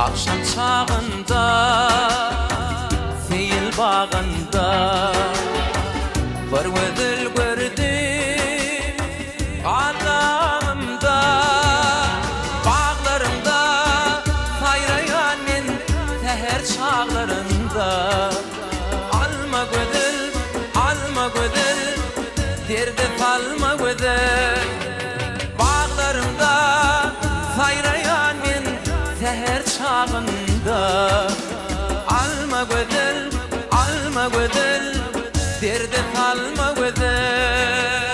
Agşam çagynda, seýil bagynda Bir gözel gördüm gandagymda. Baglaryňda saýraýan men säher çaglarynda. Alma gözel, alma gözel, derde salma gözel. Baglaryňda saýraýan men säher çagynda. Alma gözel, alma gözel, derde salma gözel.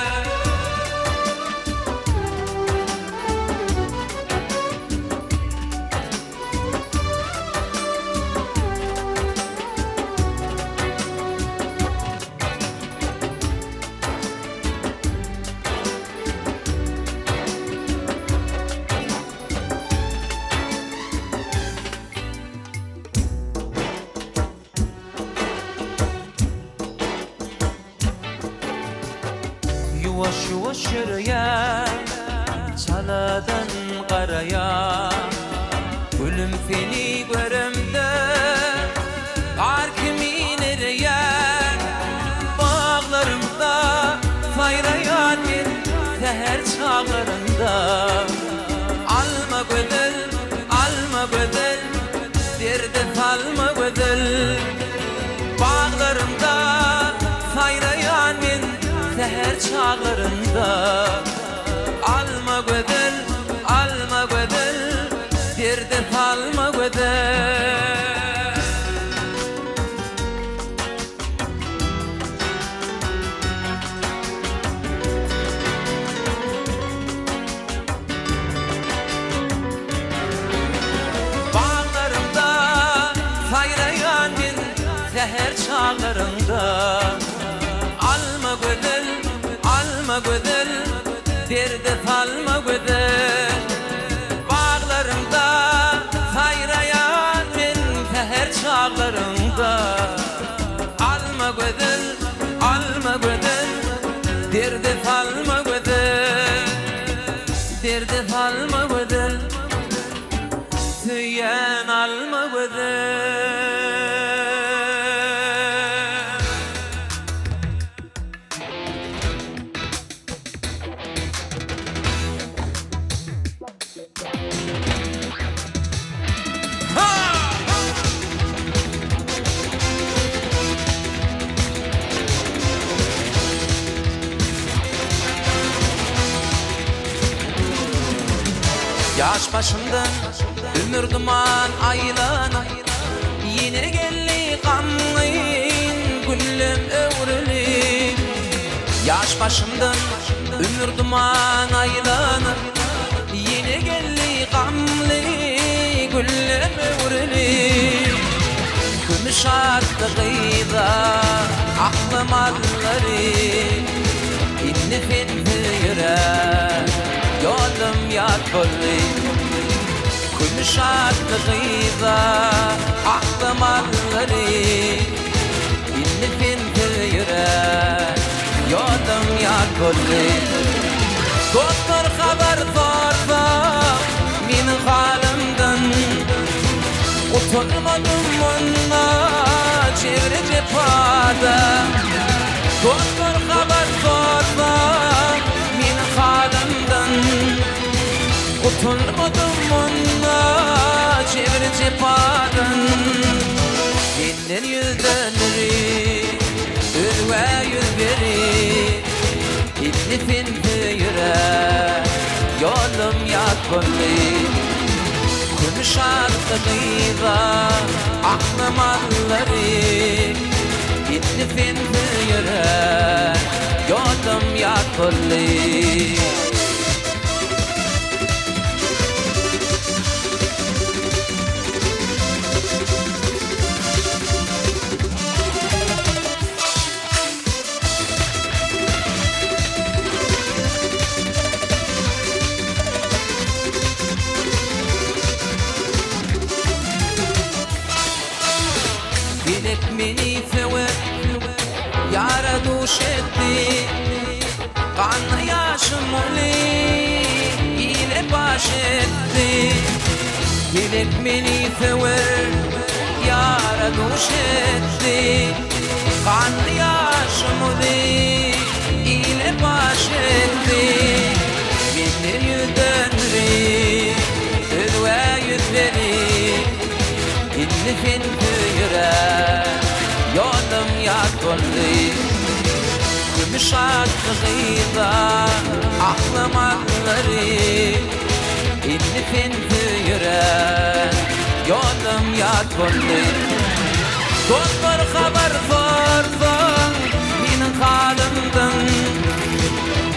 Ýuwaş-ýuwaş ýöreýän, çaladan garaýan. Gülüm seni göremde, gar kimin ereýän. Baglarymda saýraýan men säher çaglarynda. Alma gözel, alma gözel, derde salma gözel. Baglarymda saýraýan men säher çaglarynda. Alma gözel, alma gözel, derde salma gözel. Baglarymda saýraýan men säher çaglaryňda. Alma gözel, alma gözel, derde salma gözel. Baglarymda saýraýan men säher çaglaryňda. Alma gözel, alma gözel, derde salma gözel. Derde salma gözel, söýýän alma gözel. Ýaş başymdan ümür duman aýlanyp, Ýene geldi gamgyn günlem öwrülip. Ýaş başymdan ümür duman aýlanyp, Ýene geldi gamly günlem öwrülip. Kümüş atly gyza aklym allary, Indi sensiz ýörän ýolum ýat boldy. Kümüş atly gyza aklym allary, Indi sensiz ýörän ýolum ýat boldy. Dostlar habar sorsa meniň halymdan, Utulmadym munda jebri-jepadan. Dostlar habar sorsa meniň halymdan, Utulmadym munda jebri-jepadan. Menden ýüz dönderip, özgä ýüz berip, Indi sensiz ýörän ýolum ýat boldy. Kümüş atly gyza aklym allary, Indi sensiz ýörän ýolum ýat boldy. Pelek meni söwüp, ýara duş etdi. Ganly ýaşym ony ile paş etdi. Pelek meni söwer ýara duş etdi, Ganly ýaşymyzy ile paş etdi. Menden ýüz döndüri, özgä ýüz berip, Indi sen söýere ýolum ýat boldy. Kümüş atly gyza aklym atlary, Indi sen söýere ýolum ýat boldy. Dostlar habar sorsaň meniň halymdan,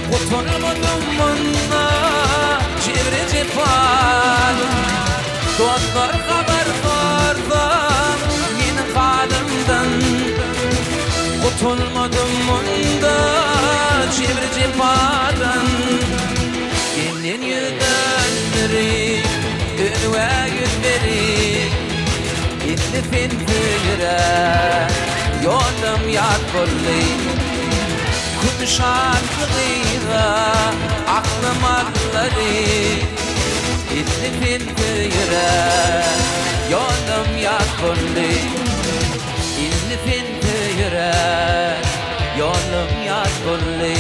Gutulmadym munda jebri-jepadan. Dostlar habar sorsaň meniň halymdan, Gutulmadym munda jebri-jepadan. Menden ýüz dönderip, özgä ýüz berip, Indi sen söýere ýolum ýat boldy. Kümüş atly gyza aklym allary, Indi sen söýere ýolum ýat boldy. Indi sen söýere ýolum ýat boldy.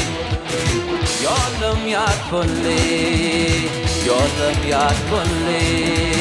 Ýolum ýat boldy, ýolum ýat boldy.